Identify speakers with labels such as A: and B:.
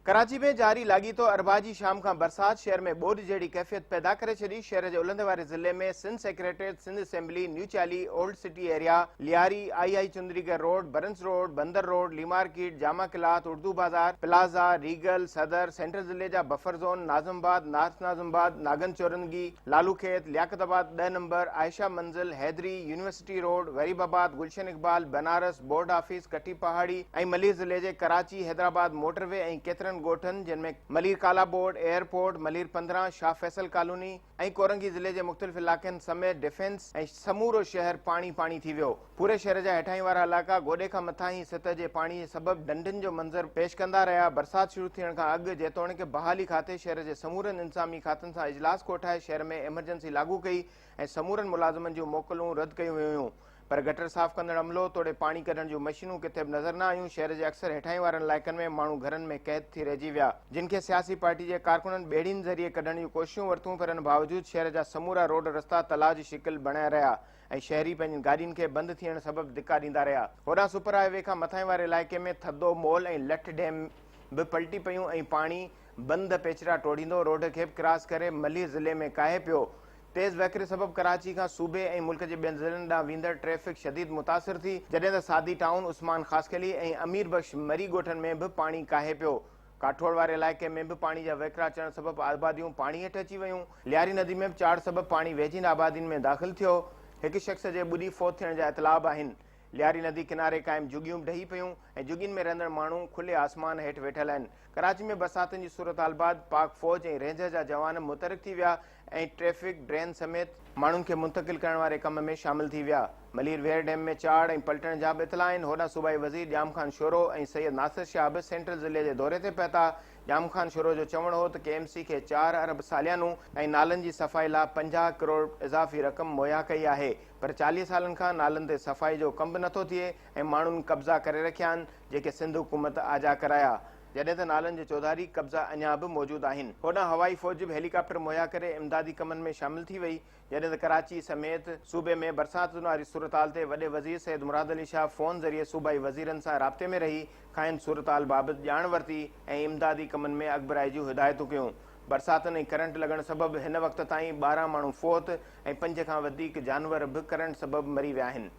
A: ڪراچي ۾ جاري لاڳيتو اربع جي شام کان برسات شهر ۾ ٻوڏ جهڙي ڪيفيت پيدا ڪري ڇڏي، شهر جي الهندي واري ضلعي ۾ Sindh secretariat, Sindh assembly, new Challi, old city area, Lyari, I I Chundrigar road, Burns road, Bunder road, Lee market, Jama cloth, Urdu Bazaar, plaza, Regal, Saddar, central ضلعي جا buffer zone, Nazimabad, north Nazimabad, Nagan Chowrangi, Lalu Khet, Liaquatabad 10 number, Ayesha Manzil, Haideri, university road, Gharibabad, Gulshan Iqbal, Banaras, board office, Kati Pahari ۽ Malir ضلعي جي Karachi Hyderabad motor V ۽ ڪيترن ڳوٺن جن ۾ Malir Kala board, airport, Malir 15، Shah Faisal colony ۽ Korangi ضلعي جي مختلف علائقن سميت ڊفينس ۽ سمورو شهر پاڻي پاڻي ٿي ويو. پوري شهر جا هيٺاهين وارا علائقا گوڏي کان مٿاهين سطح جي پاڻي سبب ڍنڍن جو منظر پيش ڪندا رهيا. برسات شروع ٿيڻ کان اڳ جيتوڻيڪ بحالي کاتي شهر جي سمورن انتظامي کاتن سان اجلاس ڪوٺائي شهر ۾ ايمرجنسي لاڳو ڪئي ۽ سمورن ملازمن جون موڪلون رد ڪيون ويون هيون پر گٽر صاف ڪندڙ عملو توڙي پاڻي ڪڍڻ جون مشينون ڪٿي به نظر نه آيون، شهر جي اڪثر هيٺاهين وارن علائقن ۾ ماڻهو گهرن ۾ قيد ٿي رهجي ويا، جن کي سياسي پارٽي جي ڪارڪنن ٻيڙين ذريعي ڪڍڻ جون ڪوششون ورتون پر ان باوجود شهر جا سمورا روڊ رستا تلاء جي شڪل بڻيا رهيا ۽ شهري پنهنجين گاڏين کي بند ٿيڻ سبب ڌڪا ڏيندا رهيا. هوڏانهن سپر هاء وي کان مٿاهين واري علائقي ۾ ٿڌو مول ۽ لٺ ڊيم به پلٽي پيون ۽ پاڻي بند پيچرا ٽوڙيندو روڊ کي به ڪراس ڪري ملير ضلعي ۾ ڪاهي پيو، تيز وهڪري سبب ڪراچي کان صوبي ۽ ملڪ جي ٻين ضلعن ڏانهن ويندڙ ٽريفڪ شديد متاثر ٿي، جڏهن ته سعدي ٽائون، عثمان خاصخيلي ۽ امير بخش مري ڳوٺن ۾ به پاڻي ڪاهي پيو. ڪاٺوڙ واري علائقي ۾ به پاڻي جا وهڪرا اچڻ سبب آباديون پاڻي هيٺ اچي ويون. لياري ندي ۾ به چاڙهه سبب پاڻي ويجهين آبادين ۾ داخل ٿيو. هڪ شخص جي ٻڏي فوت ٿيڻ جا اطلاع به آهن. لياري ندي ڪناري قائم جهڳيون به ڊهي پيون ۽ جهڳين ۾ رهندڙ ماڻهو کلي آسمان هيٺ ويٺل آهن. ڪراچي ۾ برساتن جي صورتحال بعد پاڪ فوج ۽ رينجر جا جوان متحرڪ ٿي ويا ۽ ٽريفڪ، ڊرين سميت ماڻهن کي منتقل ڪرڻ واري ڪم ۾ شامل ٿي ويا. ملير ويئر ڊيم ۾ چاڙهه ۽ پلٽڻ جا به اطلاع آهن. هوڏانهن صوبائي وزير ڄام خان شورو ۽ سيد ناصر شاهه به سينٽرل ضلعي جي دوري تي پهتا. ڄام خان شورو جو چوڻ هو ته ڪي ايم سي کي چار ارب ساليانو ۽ نالن جي صفائي لا 50 ڪروڙ اضافي رقم مهيا ڪئي آهي پر 40 سالن کان نالن تي صفائي جو ڪم به نٿو ٿئي ۽ ماڻهن قبضا ڪري رکيا آهن جيڪي سنڌ حڪومت آجا ڪرايا جڏهن ته نالن جي چوڌاري قبضا اڃا به موجود آهن. هوڏانهن هوائي فوج به هيليڪاپٽر مهيا ڪري امدادي ڪمن ۾ شامل ٿي وئي جڏهن ته ڪراچي سميت صوبي ۾ برساتن واري صورتحال تي وڏي وزير سيد مراد علي شاهه فون ذريعي صوبائي وزيرن سان رابطي ۾ رهي کانئن صورتحال بابت ڄاڻ ورتي ۽ امدادي ڪمن ۾ اڳڀرائي جون هدايتون ڪيون. برساتن ۽ ڪرنٽ لڳڻ سبب هن وقت تائين 12 ماڻهو فوت ۽ پنج کان وڌيڪ جانور به ڪرنٽ سبب مري ويا آهن.